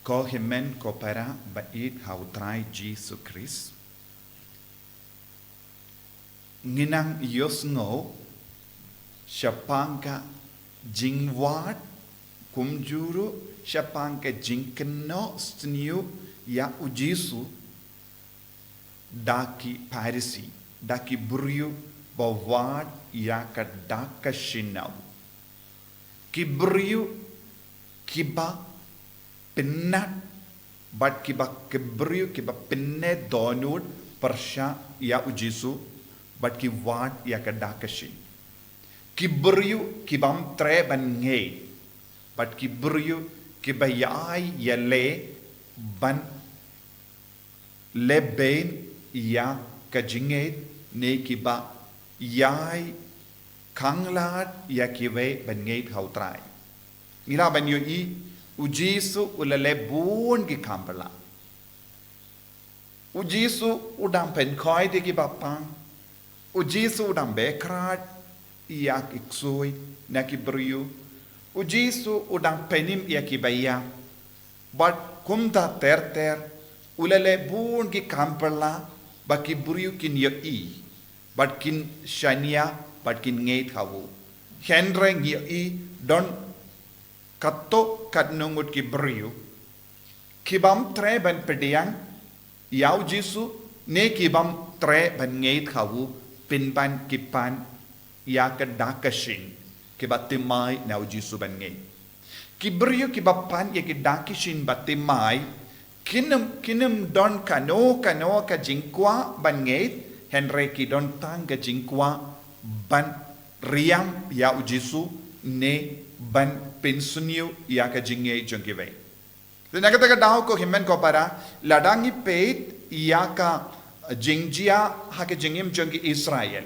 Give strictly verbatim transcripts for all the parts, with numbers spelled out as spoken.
Ko hynmen ko para ba ïeit ha u Trai Jisu Khrist, ngi nang ïohsngew shaphang ka jingwad, kumjuh ruh shaphang ka jingkynnoh sniew ïa u Jisu da ki Pharisi, da ki briew ba wad ïa ka dak ka shin na u. Ki briew kiba pynnat, bad kiba, ki briew kiba pynneh dohnud pyrshah ïa u Jisu, bad ki wad ïa ka dak ka shin. Ki briew kibym treh ban ngeit, bad ki briew kiba ïai ïaleh ban lehbeiñ ïa ka jingngeit, ne kiba ïai khanglad ïa kiwei ban ngeit ha u Trai. Ngi lah ban ïohi, u Jisu u la leh bun ki kam phylla. U Jisu u dang pynkoit ïa kiba pang. U Jisu u dang beh krat ïa ki ksuid na ki briew. U Jisu u dang pynim ïa kiba ïap. Bad kumta ter ter, u la leh bun ki kam phylla, ba ki briew kin ïohi, bad kin shaniah, bad kin ngeit ha u. Hynrei ngi ïohi don katto katno ngut ki briew kibym treh ban pdiang ïa u Jisu, ne kibym treh ban ngeit ha u, pynban ki pan ïa ka dak ka shin, kiba thymmai na u Jisu ban ngeit. Ki briew kiba pan ïa ki dak ki shin ba thymmai, kin ym, kin ym don kano kano ka jingkwah ban ngeit, hynrei ki don tang ka jingkwah ban riam ïa u Jisu, ne ban pynsniew ïa ka jingngeit jong kiwei. Te na kata ka daw ko hynmen ko para, lada ngi peit ïa ka jingjia ha ka jingim jong ki Israel,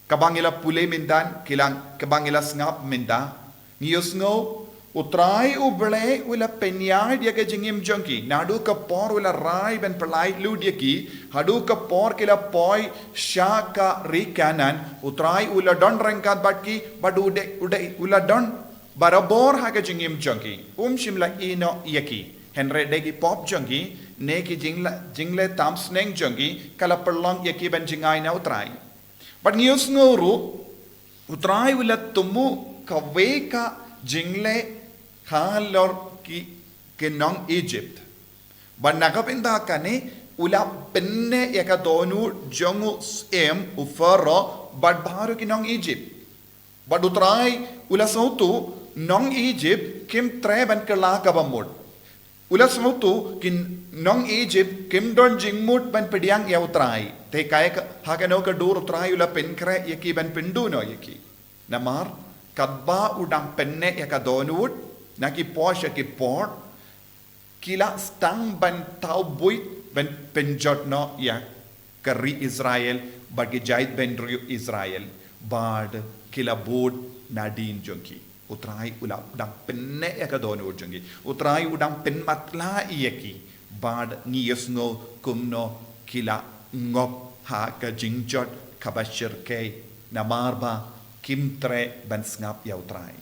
kaba ngi la pule mynta, ki la, kaba ngi la sngap mynta, ngi ïohsngew, u Trai u Blei u la pynïaid ïa ka jingim jong ki. Naduh ka por u la rai ban pyllait lut ïa ki, haduh ka por ki la poi sha ka ri Kanaan, u Trai u la don ryngkat bad ki, bad u dei, u dei, u la don barabor ha ka jingim jong ki. Um shym la ïeh noh ïa ki. Hynrei dei ki pop jong ki, ne ki jingla, jingleh tam sneng jong ki, ka la pynlong ïa ki ban jngai na u Trai. Bad ngi ïohsngew ruh, u Trai u la thmu kawei ka jingleh halor ki, ki nong Egypt. Bad na ka bynta kane, u la pynneh ïa ka dohnud jong u syiem u Pharaoh, bad baroh ki nong Egypt. Bad u Trai u la sngewthuh, nong Egypt kim treh ban kylla kaba mut. U la sngewthuh, ki nong Egypt kim don jingmut ban pdiang ïa u Trai. Te kaei ka, ha kano ka dur u Trai u la pynkhreh ïa ki ban pynduh noh ïa ki. Namar, katba u dang pynneh ïa ka dohnud, na ki por sha ki por, ki la sdang ban thaw buit ban pynjot noh ïa ka ri Israel, bad ki jaitbynriew Israel, bad ki la bud nadien jong ki. U Trai u la dang pynneh ïa ka dohnud jong ki. U Trai u dang pynmatlah ïa ki. Bad ngi ïohsngew kumno ki la ngop ha ka jingjot kaba shyrkhei. Namar ba kim treh ban sngap ïa u Trai.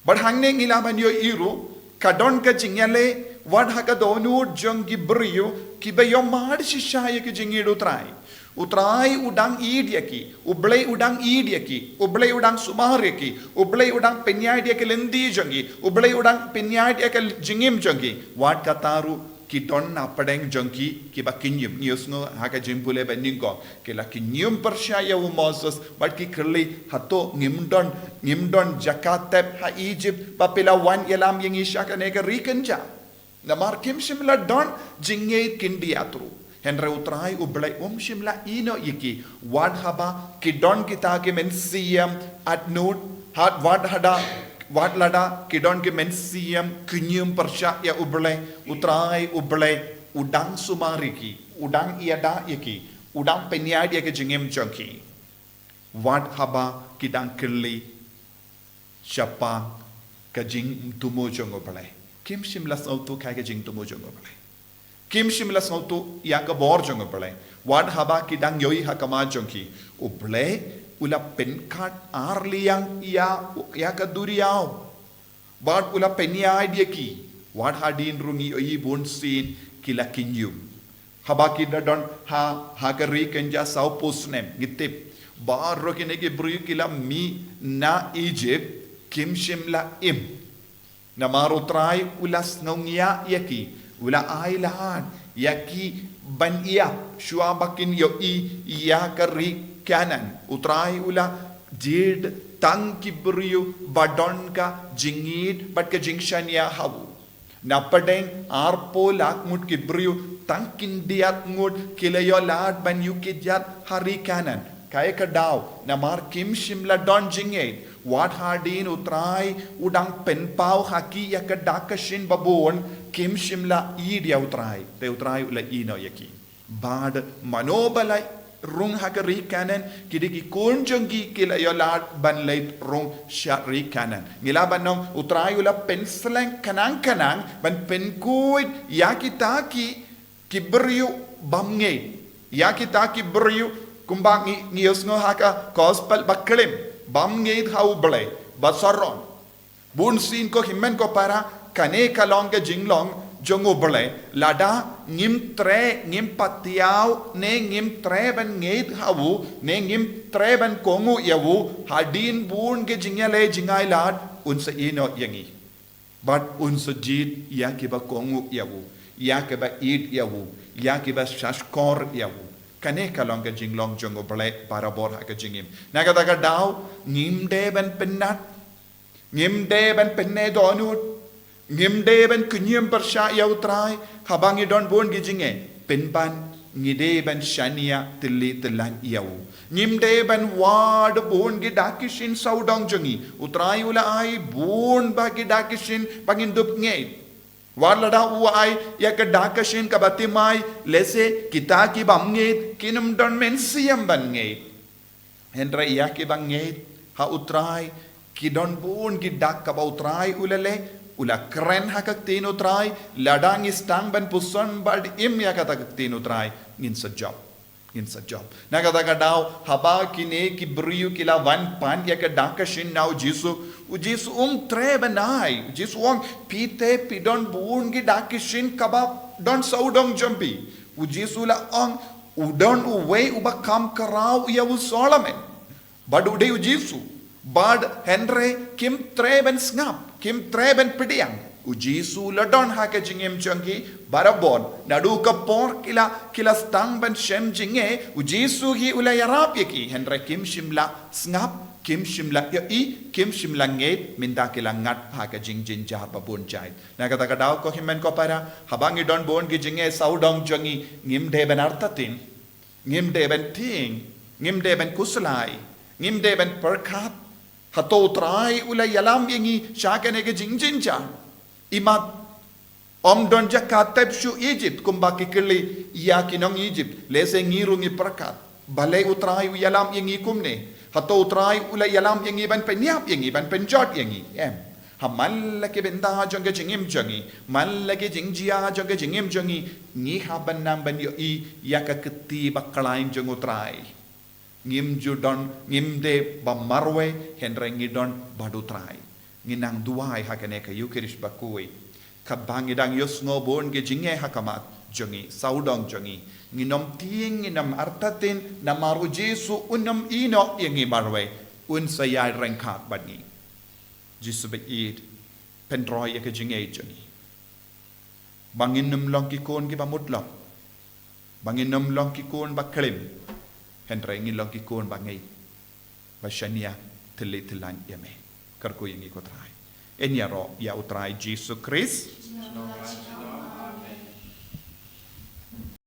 Bad hangne ngi lah ban ïohi ruh, ka don ka jingïaleh, wat ha ka dohnud jong ki briew, kiba ïohmad shisha ïa ka jingïeit u Trai. U Trai u dang ïeit ïa ki, u Blei u dang ïeit ïa ki, u Blei u dang sumar ïa ki, u Blei u dang pynïaid ïa ka lynti jong ki, u Blei u dang pynïaid ïa ka jingim jong ki. Wat kata ruh ki don na pdeng jong ki, kiba kynñium. Ngi ïohsngew ha ka jingpule ba nyngkong, ki la kynñium pyrshah ïa u Moses, bad ki kylli, hato ngim don, ngim don jaka tep ha Egypt, ba phi la wan ïalam ïa ngi sha kane ka ri kynja. Namar kim shym la don jingngeit khyndiat ruh. Hynrei u Trai u Blei um shym la ïehnoh ïa ki. Wat haba ki don kita ki mynsiem atnud, hat wat hada, wat lada ki don ki mynsiem kynñium pyrshah ïa u Blei, u Trai u Blei u dang sumar ïa ki, u dang ïada ïa ki, u dang pynïaid ïa ka jingim jong ki. Wat haba ki dang kylli shaphang ka jingthmu jong u Blei. Kim shym la sngewthuh kaei ka jingthmu jong u Blei. Kim shym la sngewthuh ïa ka bor jong u Blei. Wat haba ki dang ïohi ha khmat jong ki, u Blei u la pynkat ar liang ïa, ïa ka duriaw. Bad u la pynïaid ïa ki. Wat hadien ruh ngi ïohi bun sien ki la kynjum. Haba ki da don ha, ha ka ri kynja saw phew snem, ngi tip. Baroh kine ki briew ki la mih na Egypt, kim shym la im. Namar U Trai u la sngewngiah ïa ki, u la ai lad ïa ki ban ïap shuwa ba kin ïohi ïa ka ri Kanaan. U Trai u la jied tang ki briew ba don ka jingïeit bad ka jingshaniah ha u. Na pdeng arphew lak ngut ki briew, tang khyndiat ngut ki la ïoh lad ban ïuh kjat ha ri Kanaan. Kaei ka daw? Namar kim shym la don jingngeit. Wat hadien U Trai u dang pynpaw ha ki ïa ka dak ka shin ba bun, kim shym la ïeit ïa U Trai. Te U Trai u la ïehnoh ïa ki. Bad mano ba la rung ha ka ri Kanaan, ki dei ki khun jong ki ki la ïoh lad ban leit rung sha ri Kanaan. Ngi lah ban ong U Trai u la pynslem khnang khnang ban pynkhuid ïa kita ki, ki briew bymngeit. Ïa kita ki briew kumba ngi, ngi ïohsngew ha ka gospel ba klim, bymngeit ha U Blei, ba sarong. Bun sien ko hynmen ko para, kane ka long ka jinglong jong U Blei, lada ngim treh, ngim patiaw, ne ngim treh ban ngeit ha u, ne ngim treh ban kohnguh ïa u, hadien bun ki jingïaleh jingailad, un sa ïehnoh ïa ngi. Bad un sa jied ïa kiba kohnguh ïa u, ïa kiba ïeit ïa u, ïa kiba shahshkor ïa u. Kane ka long ka jinglong jong U Blei barabor ha ka jingim. Na kata ka daw, ngim dei ban pynnat, ngim dei ban pyneh dohnud, ngim dei ban kñium pyrshah ïa U Trai, haba ngi don bun ki jingeh, pynban ngi dei ban shaniah tylli tyllan ïa u. Ngim dei ban wad bun ki dak ki shin sawdong jong ngi. U Trai u la ai bun bah ki dak ki shin ba ngin dup ngeit. Wat lada u ai ïa ka dak ka shin kaba thymmai, lehse kita ki bymngeit kin ym don mynsiem ban ngeit. Hynrei ïa kiba ngeit ha U Trai, ki don bun ki dak kaba U Trai u la leh, u la kren ha ka ktien U Trai, lada ngi sdang ban puson bad im ïa kata ka ktien U Trai, ngin sa jop. Ngin sa jop. Na kata ka daw, haba kine ki briew ki la wan pan ïa ka dak ka shin na U Jisu, U Jisu um treh ban ai, U Jisu u ong, phi te phi don bun ki dak ki shin kaba don sawdong jong phi. U Jisu u la ong, u don uwei uba kham khraw ïa u Solomon. Bad u dei U Jisu. Bad hynrei kim treh ban sngap, kim treh ban pdiang. U Jisu u la don ha ka jingim jong ki barabor. Naduh ka por ki la, ki la sdang ban shem jingeh, U Jisu hi u la ïarap ïa ki. Hynrei kim shym la sngap, kim shym la ïohi, kim shym la ngeit, mynta ki la ngat ha ka jingjynjar ba bun jait. Na kata ka daw ko hynmen ko para, haba ngi don bun ki jingeh sawdong jong ngi, ngim dei ban artatien. Ngim dei ban tieng, ngim dei ban khuslai, ngim dei ban pyrkhat. Hato U Trai u la ïalam ïa ngi sha kane ka jingjynjar? Imat ym don jaka tep shuh Egypt kumba ki kylli ïa ki nong Egypt, lehse ngi ruh ngi pyrkhat. Balei U Trai u ïalam ïa ngi kumne? Hato U Trai u la ïalam ïa ngi ban pynïap ïa ngi, ban pynjot ïa ngi? Em. Ha man la ki bynta jong ka jingim jong ngi, man la ki jingjia jong ka jingim jong ngi, ngi hap ban nang ban ïohi ïa ka kti ba khlaiñ jong U Trai. Ngim ju don, ngim dei ba marwei, hynrei ngi don bad U Trai. Ngi nang duwai ha kane ka Eucharist ba khuid. Katba ngi dang ïohsngew bun ki jingeh ha khmat jong ngi, sawdong jong ngi. Ngin ym tieng, ngin ym artatien, namar U Jisu un ym ïehnoh ïa ngi marwei, un sa ïai ryngkat bad ngi. Jisu ba ïeit, pynroi ïa ka jingngeit jong ngi. Ba ngin ym long ki khun kiba mutlop. Ba ngin ym long ki khun ba klim. Hynrei ngin long ki khun ba ngeit. Ba shaniah tylli tyllan ïa me. Kyrkhu ïa ngi ko Trai. Yn ïaroh ïa U Trai Jisu Khrist.